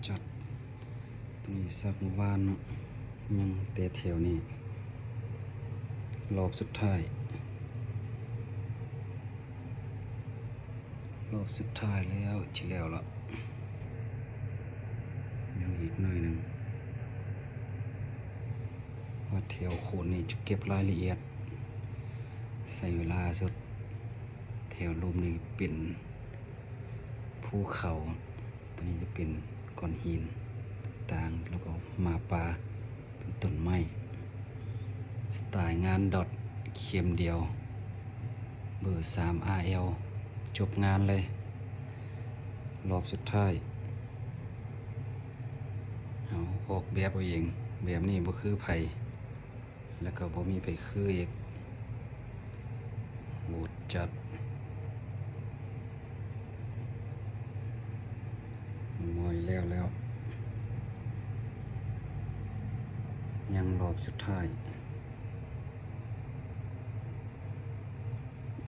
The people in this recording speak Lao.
ຈັດ ຕົວນີ້ສັກມື້ວານເນາະ ຍັງແຕ່ແຖວນີ້ ລອບສຸດທ້າຍ ລອບສຸດທ້າຍແລ້ວ ຊິແລ້ວລະ ຍັງອີກໜ້ອຍໜຶ່ງ ວ່າແຖວໂຄນນີ້ຈະເກັບລາຍລະອຽດ ໃຊ້ເວລາສຸດ ແຖວລຸ່ມນີ້ເປັນພູເຂົາ ຕົວນີ້ຈະເປັນກ້ອນຫີນຕ່າງໆ ແລ້ວກໍໝາປ່າ ເປັນຕົ້ນໄມ້ ສະໄຕງານດອດເຂັມດຽວ ເບີສາມ ອາແອລ ຈົບງານເລີຍ ລອບສຸດທ້າຍ ເຮົາອອກແບບເອົາເອງ ແບບນີ້ບໍ່ຄືໃຜ ແລ້ວກໍບໍ່ມີໃຜຄືອີກ ໂຫດຈັດ ໝໍ້ຍແລ້ວແລ້ວ ຍັງລອບສຸດທ້າຍ.